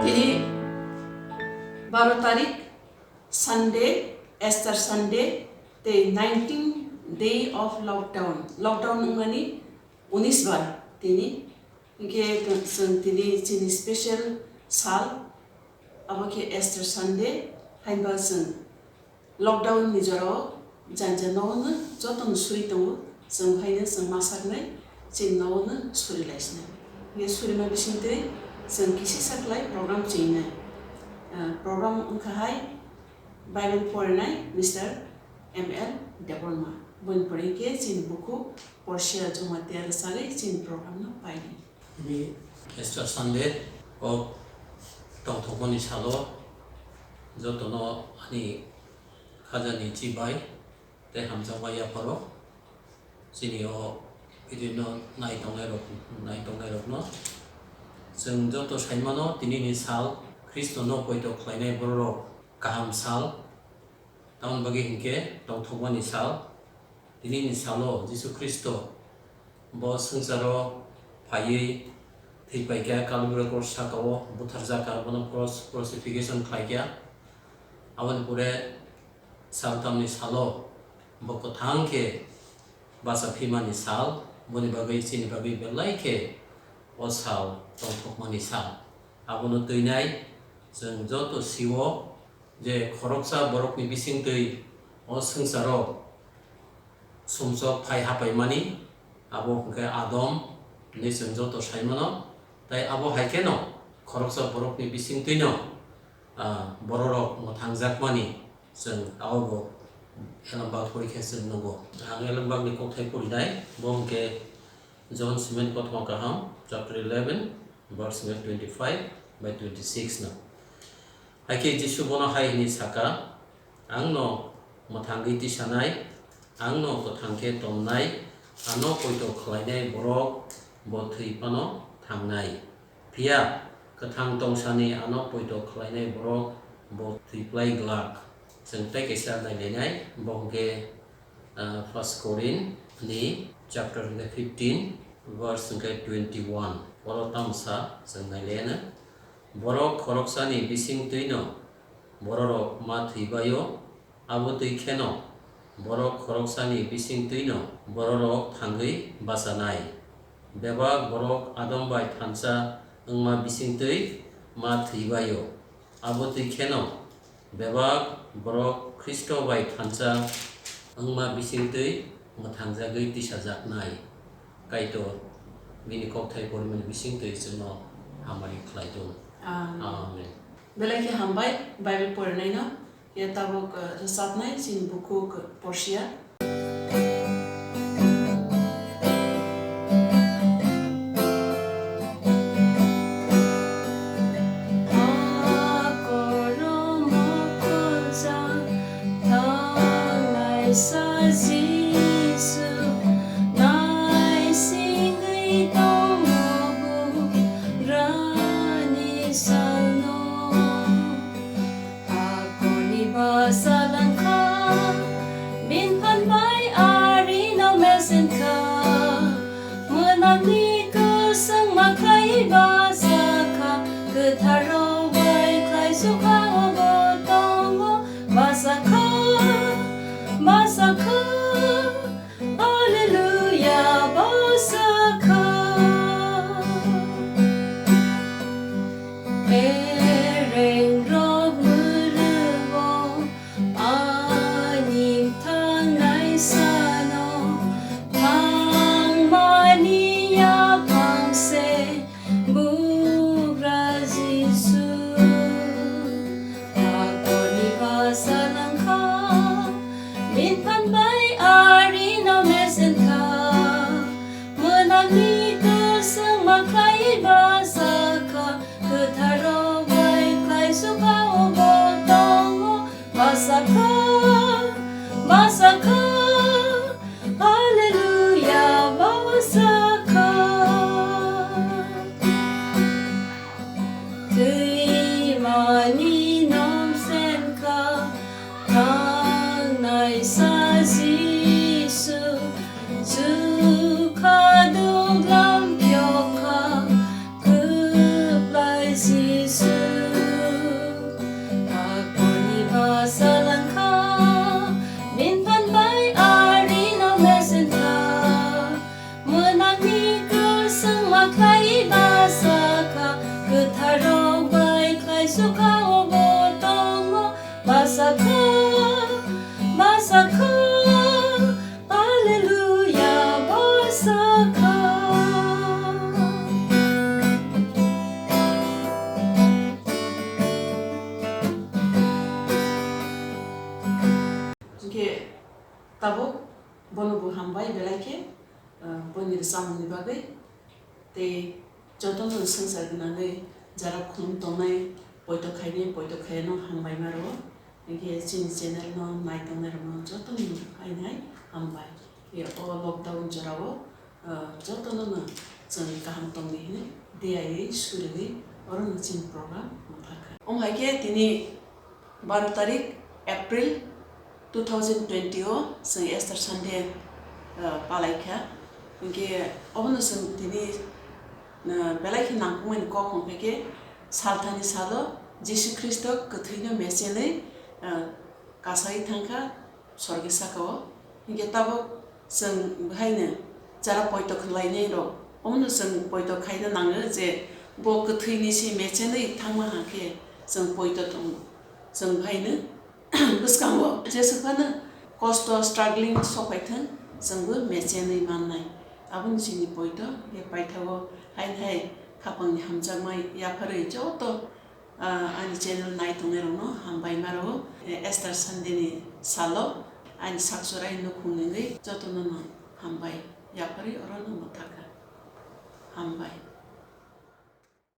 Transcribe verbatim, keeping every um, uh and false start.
Tini baro tarik Sunday, Easter Sunday, tei nineteen day of lockdown. Lockdown wngmani unis bar tini. Hinkhe chwng tini chini special sal, abo khe Easter Sunday, hainba chwng lockdown ni jorao janja nogo no joto no suri tongo, chwng haino chwng ma saknai, chini nogo no suri lai sinai. Hinkhe surima bisingtwi chwng kisisa khlai program chwinai. Ah, program wngkha hai Bible porinai Mister M L Debbarma. Boni pore hinkhe chini bukhuk Porsia Jamatia rwchagwi chini program no paidi. Tini Easter Sunday o tongthokmani salo jotono ani khajani chibai tei hamjakma yapharo. Chini o video no nai tongnai rok, nai tongnai rokno chwng joto saimano, tinini sal Khristo no poito khlainai bororok kaham sal. Tamoni bagwi hinkhe tongthokmani sal. Tinini salo Jisu Khristo bo swngcharo phaiwi thwipaikha, Kalbari kros sakao butharjakha, bono cross, crucifixion khlaikha. Aboni pore saltamni salo bo kwthang khe bacha phimani sal, boni bagwi chini bagwi belai khe o sal tongthokmani sal. Abono twinai chwng joto sio je khoroksa borokni bisingtwi o swngcharo sumsok phai hapaimani, abo hwnkhe Adam hinwi chwng joto saimano. Tai abo hai kheno khoroksa borokni bisingtwino, ah, bororok mwthangjakmani chwng abobo Elembak pori khe chwng nukgo. Ang Elembakni kokthai porinai, bo hwnkhe John Simon Kothoma Kaham, chapter eleven, verse twenty-five by twenty-six no. Hakhe Jisu bono hai hwnwi saka, "Ang no mwthangwi tisanai, ang no kwthang khe tonnai, ano poito khlainai borok bo thwi phano thangnai. Phiya kwthang tongsani ano poito khlainai borok bo thwi phlai glak." Chwng tei kaisa nailainai, bo hwnkhe ah, First Korin ni chapter hwnkhe fifteen, verse hwnkhe twenty-one. Oro tamo sa chwng nailaiyano. Borok khoroksani bisingtwino bororok ma thwibaio, abo twi kheno borok khoroksani bisingtwino bororok thangwi bachanai. Bebak borok Adam bai thansa wngma bisingtwi ma thwibaio, abo twi kheno bebak borok Khristo bai thansa wngma bisingtwi mwthangjagwi tisajaknai. Kaitor bini kokthai porimani bisingtwi chwngno hamari khlai thung. Amen. Amen. Belai khe hambai Bible porinaino. Ya tabuk, eh, rwchapnai chini bukhuk Porsia. Akorni basa langkha, bini phan bai arino mesenkha. Mwnakni kwsang ma khlai basa kha, kwtharrok bai khlai sukha obo tongo. Basa kha, basa kha, Alleluia, basa kha. Ereng rok mwrwgo, ani thangnai sano, thangmani yaphang se, Bugra Jisu. Akorni basa langkha, bini phan bai arino mesenkha. Mwnakni kwsang ma khlai basa kha, kwtharrok bai khlai sukha obo tongo. Basa kha, basa kha, Alleluia, basa kha. Thwimani nom senkha, thangnai sa Jisu, chukha duglam phiokha, kwplai Jisu. Khlai ma sakha, kwtharrok bai khlai sukha, obo tongo ma sakha, ma sakha. Alleluia, ba sakha. Hwnkhe tabuk bono bo hambai belai khe, ah, boni rwchapmungni bagwi. Tei jotono swngchar gwnangwi jara khulum tongnai, poito khainai, poito khaiya no hambai ma rwo. Hwnkhe chini channel no nai tongnai rok no jotono hai nai hambai. Tei o lockdown jora o, ah, jotono no chwng kaham tongdi hinwi diyaiwi suriwi oro no chini program mwthakha. Omo hai khe tini baro tarik April two thousand twenty o chwng Easter Sunday, ah, palai kha. Hwnkhe obono chwng tini, ah, belai khe nangkukmani kok hwn khe salthani salo Jisu Khristo kwthwino mechenwi, ah, kasai thangkha sorge sakao. Hwnkhe tabuk chwng bwhaino jara poito khlainai rok, omono chwng poito khaina nango je bo kwthwini se mechenwi thangma hwnkhe chwng poito tongo. Chwng bwhaino bwskango jeswk phano kosto, struggling sok phai thwng, chwngbo mechenwi mannai. Aboni chini poito, hwnkhe paithago haini hai khapangni hamjakmai yapharwi joto, ah, ani channel nai tongnai rokno hambai ma rwo. Eh, Easter Sunday ni salo ani sak chorai nukhung nungwi jotono no hambai yapharwi oro no mwthakha. Hambai.